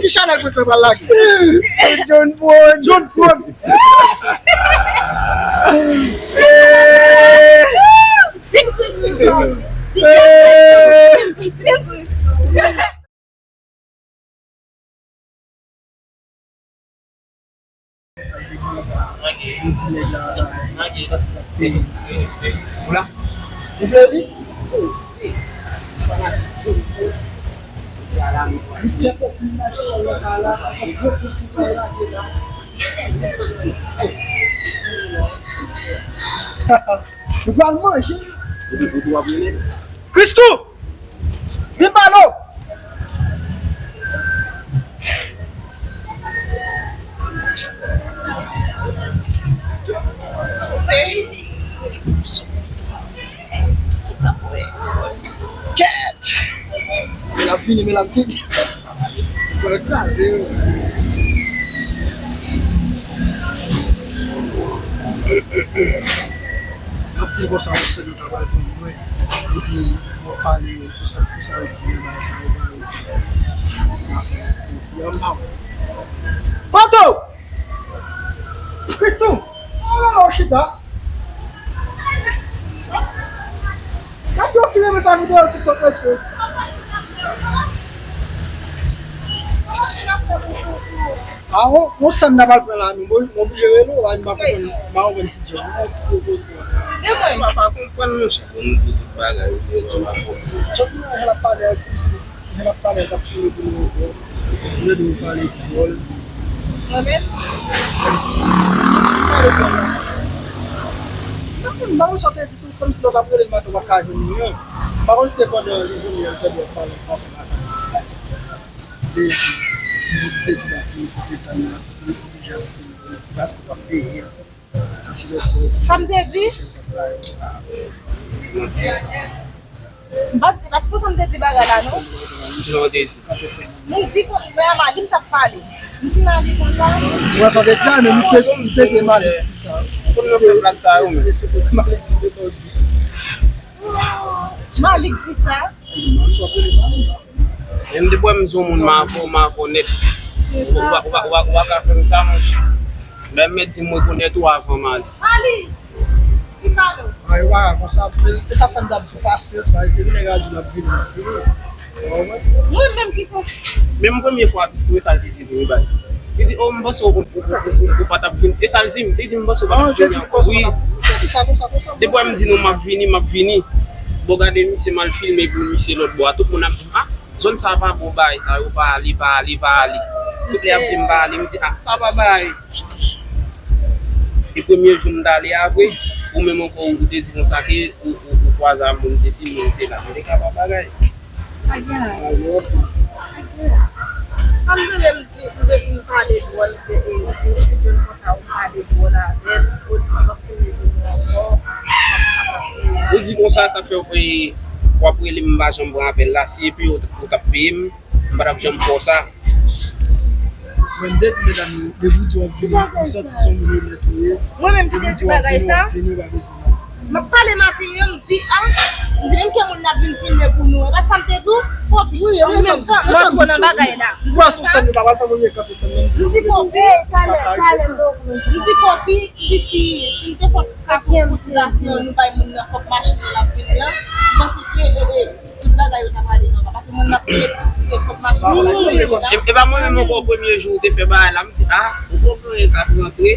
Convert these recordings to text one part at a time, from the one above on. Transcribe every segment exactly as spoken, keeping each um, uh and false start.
Ki chanèl Prince lan pral lage? Se John Prodz. John Prodz. Team Christoo. Team Christoo. Yo di nèg la bay paspò peyi. Ou vle li? Misye fòk li mache nan lòt la, gwo plis li bay lage la. Nou pral manje. Christoo! Vin pale w! Kèt! Men l ap vini, men l ap vini. Pral kraze yo. M ap di l konsa, yon sèl yo ta pral pran mwen. Epi, w ap pale pou sa, pou sa yo di, bagay sa yo, bagay yo di. M ap fè yon plezi, an ba w. Panto! Christoo! Ou la la, w chita. Gade yo file mwen sa videyo TikTok mesye. A, on, on sèn n ap al pran la, nou, mwen oblije rele w la, m pa konprann, m pa konprann ti djòb. Mwen pa konprann, monchè. Bon, nou di tout bagay, ou di, mwen pa konprann. Djòb nou la, l ap pale ak ou, se Jan l ap pale, l t ap souri pou nou ankò. Ou tande yo pale kreyòl. Mwen menm? Kòmsi, kòmsi se pale kreyòl la. M pa konn, m pa konn sa w te di tou, kòmsi lè w t ap rele l maten w pa t ka jwenn li an. M pa konn si se pandan li vini an l tande w ap pale fason la. Li te di, li te di la fini, fò te tann la, li oblije ap di, paske w ap peye. Sa m te di? M pa t, e pa t konsa m te di bagay la, non. Kisa w te di? M di kon, frè Mali m t ap pale. M di Mali konsa. Ou wè sa w te di a, men misye, misye te Mali di sa. Konn nan fè blag sa yo, men. Misye te Mali di sa w di. Malik di sa. E m te kwè m se yon moun m avè w, m avè w nèt. Ou pa, ou pa, ou pa, ou pa ka fè m sa, monchè. Lè m mèt di m rekonèt ou avan m ale. Malik! Vin pale w. Ay, ou pa ka konsa. E sa fè m t ap di w pasyans, paske depi nèg la di l ap vini, l ap vini. Mwen menm ki kon. Menm premye fwa, si w wè sa l te di m, wi, baz. Li di, o, m panse w, ou, ou, ou, ou pa t ap vin. E sa l di m, li di, m panse w pa t ap vini ankò. Wi. Depi m di nou m ap vini, m ap vini. Bon, gade misye m al filme pou misye lòt bò a. Tout moun ap di m, a, zòn sa a pa bon, bagay sa yo, pa ale, pa ale, pa ale. Tout lè y ap di m pa ale, m di, a, sa pa bagay. E premye jou m t ale a vre, ou menm ankò ou te di konsa ke ou, ou, ou kwaze a moun sesi, moun sela. Men te ka pa bagay. Sa m tande m di, m te vin pale dwòl, m te, e, m di, m di John konsa, ou pale dwòl avè l, ou di, m ap filme pou nou ankò, m ap, m ap filme. Ou di konsa, sa fè, e, w ap rele m, m pa janm pran apèl la, si epi ou, ou t ap peye m, m pa t ap janm fè w sa. Mwen, m te di medam yo, depi w di w ap vini, m santi se yon moun onèt ou ye. Mwen menm ki te di bagay sa. M ap pale maten yo, m di, a, m di menm ke moun nan ap vin filme pou nou. E pa t sa m te di w? Popi, an menm tan, m antre nan bagay la. M di konsa. M di Popi, m di Popi, m di si, si m te fè yon konsiderasyon, nou bay moun nan kòb machin nan l ap vini an, m panse ke, e, e, tout bagay yo ta prale nòmal, paske moun nan peye tout, peye kòb machin nan l ap vini an. E, e pa mwen menm ankò, premye jou ou te fè bagay la, m di, a, ou poko gen anyen k ap rantre,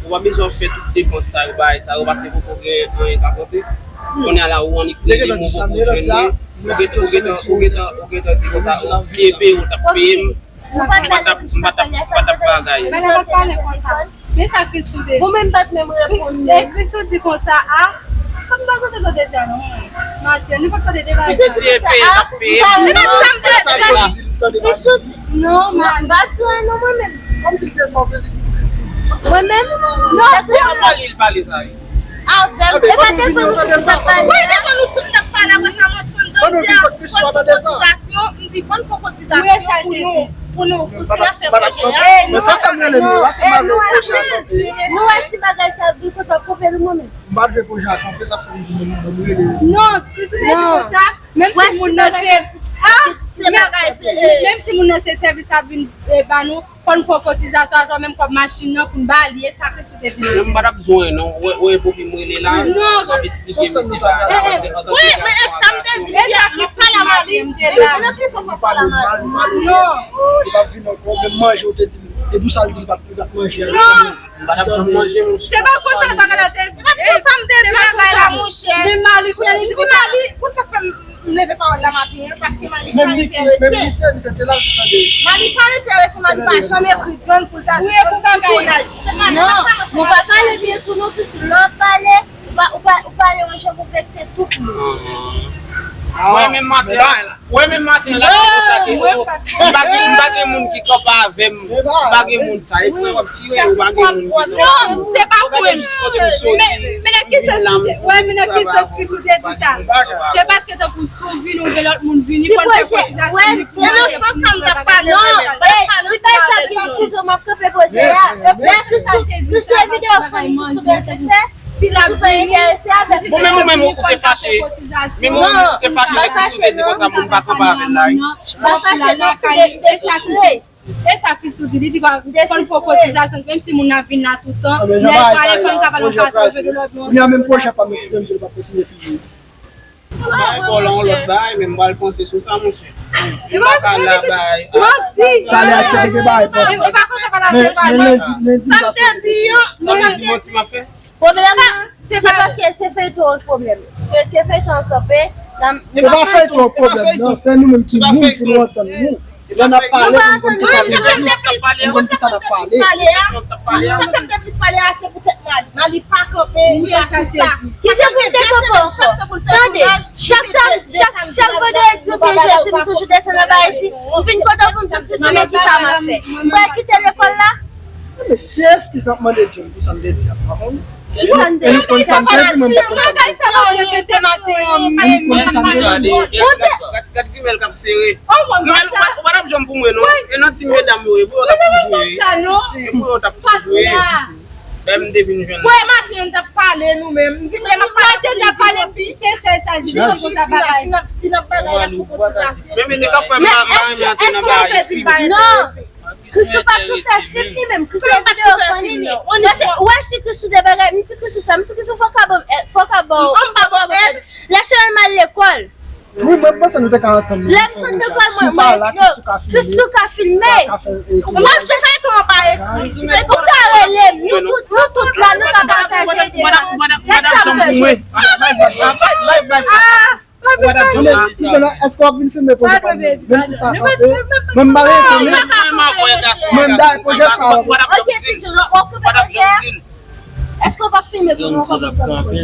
ou pa bezwen ap fè tout depans sa yo, bagay sa yo, paske poko gen anyen k ap rantre. Kounye a la, ou annik rele m, ou poko jwenn mwen, ou gentan, ou gentan, ou gentan, ou gentan di konsa, o, si e peye ou t ap peye m, m pa t ap, m pa t ap, m pa t ap bagay. Men sa Christoo te di. Ou menm pa t menm reponn li. E Christoo di konsa, a, sa m pa konn sa w te di a non. Matè, nou pa t tande deba sa. Si e peye l ap peye m. Christoo, non, m pa di w non mwen menm. Kòmsi l te sanble li di Christoo. Mwen menm? Non. Depi w ap pale, l pale sa wi. Avè m. E pa devan nou tout n ap pale. Wi, devan nou tout n ap pale, apre sa, m antre anndan, m di a, fò n fè kotizasyon, m di, fò n fè kotizasyon pou nou, pou nou, pou si n ap fè pwojè a. E nou, e nou, nou wè si bagay sa ap vin konsa, koupe nou mwen menm. M pa vle pwojè a kanpe, sa fè m di moun nan, m rele. Non, si se konsa, menm si moun nan se, a, se bagay Menm si moun nan se sèvis l ap vin eh, ba nou, fò n fè kotizasyon atò menm kòb machin nan pou n ba li, e sa Kris ou te di. Non, m pa t ap di w anyen non, ou wè, ou wè epi m rele la, m ap eksplike misye bagay la, paske antanke gason a gason. Wi, men e sa m te di, m te ap pale a Mali. Nan ki sans w ap pale a Mali? Non. Li p ap vin ankò, menm manje ou te di, e pou sa l di li p ap, li p ap manje a. Non. M pa t ap janm manje, monchè. Se pa konsa bagay la te. Se pa konsa m te di bagay la, monchè. Men Mali, kounye a li di Mali, pou sa k fè m leve pawòl la maten an, paske Mali pa enterese. Mali pa enterese, Mali pa janm ekri John pou l ta di John pou bagay. Non, nou pa pale byen tou non, Kris, lè w ap pale, ou pa, ou pa, ou pale yon jan pou vekse tout moun. Mwen menm maten an, Mwen menm maten la, se konsa ke m pa gen, m pa gen moun ki kanpe avè m, m pa gen moun sa, e pou w ap tire, ou pa gen moun ki kanpe avè m. Non, se pa pou m. Men, men nan ki sans ou te, wè, men nan ki sans Kris ou te di sa? Se paske tankou si w vini, ou gen lòt moun vini, fò n fè kotizasyon, wè, men nan sans sa m t ap pale, non, si pa sa ki, eskize m, m ap kanpe pwojè a. Lè sou, sou videyo fò li ki sou byen fè, Si l ap vini, bon, men ou menm ou te fache. Men ou menm ou te fache lè Kris ou te di konsa moun pa kanpe avè l la, wi. M pa fache non, m te, m te fristre. E sa Kris tou di, li di fò n fè kotizasyon, menm si moun nan ap vin la tout tan, lè l pale, fò n ka pale yon katreven dola. Kounye a menm pwojè pa m, etidyan m di l p ap kontinye fini. Bay bòl an yon lòt bagay, men m pral panse sou sa, monchè. M pa ka la bay. Talè a, èske te gen bagay pou fè? Men, men lendi, lendi, sa se. Sa vle di manti m ap fè? Pwoblèm nan, se paske se feyton an pwoblèm. Ke, ke feyton an kanpe, nan. E pa feyton an pwoblèm, non, se nou menm ki moun pou nou antann nou. Lè n ap pale, pou n konn kisa n vle di, pou n konn kisa n ap pale. Sa m te plis pale a, se poutèt Mali. Mali pa kanpe, li pa sou sa. Kijan pou l te kanpe ankò? Tande, chak sa, chak, chak vandredi oubyen jedi, m toujou desann anba isi. M vin kote w pou m di w kisa, men kisa m ap fè. M pral kite lekòl la. Men se eskiz n ap mande John pou sa n te di a, pa konn. Pou sa n te di. Li konn sa n te di, mwen m pa konn sa n te di. Bagay sa yo repete maten an menm. Li konn sa n te di. Gad, gad grimèl k ap sere. Grimèl, ou pa, ou pa t ap janm pou mwen, non. E nan ti medam yo, e pou yo t ap pou jwe. E pou yo t ap pou jwe. Lè m te vin jwenn. Wè, maten an, n t ap pale nou menm. M di, lè m ap pale, te t ap pale pi sensè sa, di konsa bagay. Si n ap, si n ap bagay la pou kotizasyon. Men, men, nèg ap fè m pa, m pa renmen antre nan bagay fim. Non. Kristou pa t sou fè fim li menm, Kristou videyo fann li. Ou wè si Kristou de bagay, m di Kristou sa, m di Kristou fò ka ban m, fò ka ban m. M pa ban m èd. Lè sèlman m al lekòl. Wi, mwen panse nou te ka antann nou. Lè m sot lekòl mwen, mwen, yo, Kristou ka filme. Ou pa fè sa, e tou an pa ekri. Ou ka rele m, nou tout, nou tout la, nou ka pataje de la. Gad sa m fè jodi. Tande, Silvana, èske w ap vin filme pwojè pa m nan? Menm si sa kanpe, mwen m pa rete non. Mwen m bay pwojè sa yo. Ok, si John, w ap kanpe pwojè a? Èske w p ap filme pou nou?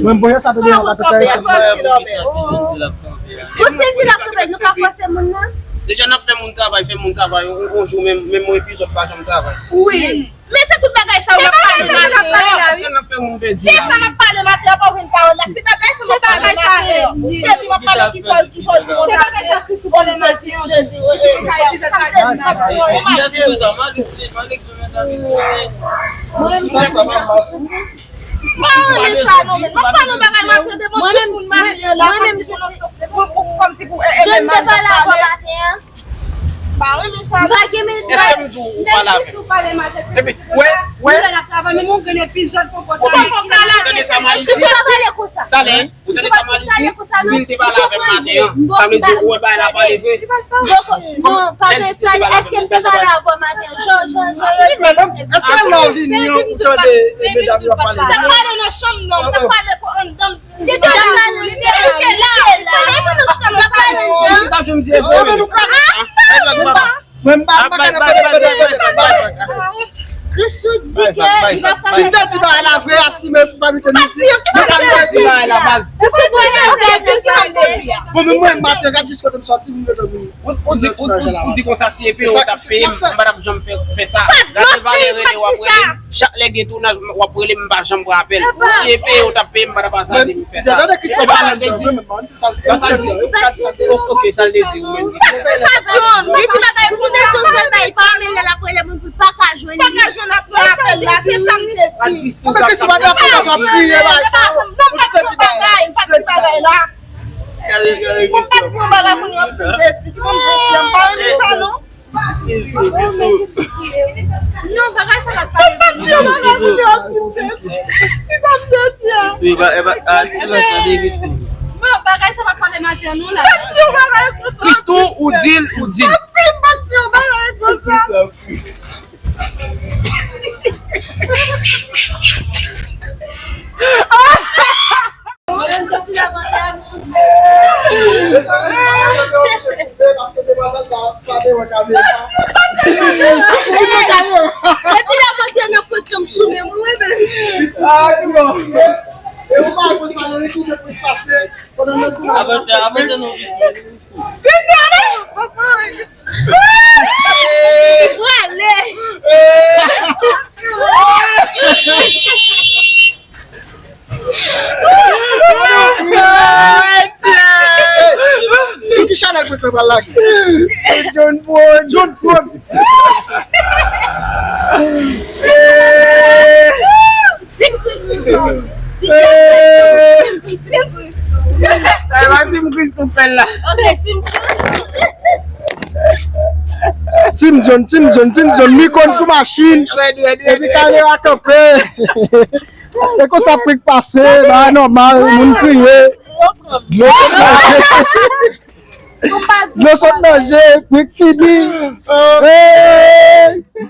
Mwen pwojè sa te deja pa te enterese m. Pou si di l ap kanpe, nou ka fòse moun nan? Deja n ap fè moun travay, fè moun travay, yon, yon jou menm, menm yon epizòd pa janm travay. Wi. Men se tout bagay sa yo n ap pale maten an. Se sa n ap pale maten an, pa w jwenn pawòl la. Se bagay sa n ap pale maten an. Se di w ap pale ki fòl, ki fòl, ki fòl. Se bagay sa Kristou pale maten an. Mwen renmen sa non, men m ap pale yon bagay maten an, depi tout moun maten an la, kòmsi pou, kòmsi pou, e, e, John te pale avè w maten an. Pa renmen sa. M pa gen men. Èske m di w ou pale avè m? Epi, wè, wè. Ou pa konn pale avè m. Tande sa Mali di? Ou pa pale konsa. Talè, ou tande sa Mali di? Si l te pale avè m maten an, sa vle di ou wè bagay la pale vre. Non, pa vle pale. Èske m te pale avè w maten an? Jan, jan, jan yo di. Èske lè w vini an, ou tande medam yo ap pale? M t ap pale nan chanm nan, m t ap pale anndan. Li te la, li te la, li te la. Mwen m pa, m pa ka nan pale, pale, pale, pale. Kristou di ke li pa pale. Si m te di bagay la vre, asime responsablite nou di. Men sa m te di bagay la baz. Bon, men mwen, maten, gad jis kote m sòti, m mete m. Ou, ou di, ou, ou, ou di konsa si epi ou t ap peye m, m pa t ap janm fè, fè sa. Gade valè rele w ap rele m. Chak lè gen tounaj, w ap rele m, m pa janm pran apèl. Si epi ou t ap peye m, m pa t ap azaze m fè sa. Epi sa l te di. Sa l te di. Ok, ok, sa l te di ou menm. Li di bagay pou de tout fè bay, pa renmen lè l ap rele moun pou l pa ka jwenn li. Pa ka jwenn apre apèl la, se sa m te di. Mwen pa t di bagay, m pa t di bagay la. Mwen pa t di yon bagay pou nou ap di m te di, ki sa m te di, m pa renmen sa Non, bagay sa pa pale. Mwen pa di yon bagay pou yo. Kisa m te di a? Kristou, e ba, e ba, a, silans la de Kristou. Non, bagay sa pa pale maten nou la. Pa di yon bagay konsa. Kristou, ou di l, ou di l. Pa di, pa di yon bagay konsa. Depi la maten nan pwent lanm sou men mwen, wi, men. Avanse, avanse non. Vite ale! Papa, vite ale! Sou ki chanèl Prince lan pral lage? Se John Brown. John Brown. Team Christophe. Team Christophe. Sa e pa Team Christophe la. Ok, Team Christophe. Team John, Team John, Team John, mi konn sou machin. Epi kamera kanpe. E konsa prank pase, bagay nòmal, moun kriye. Dlo sot nan je. Dlo sot nan je, prank fini. Hey!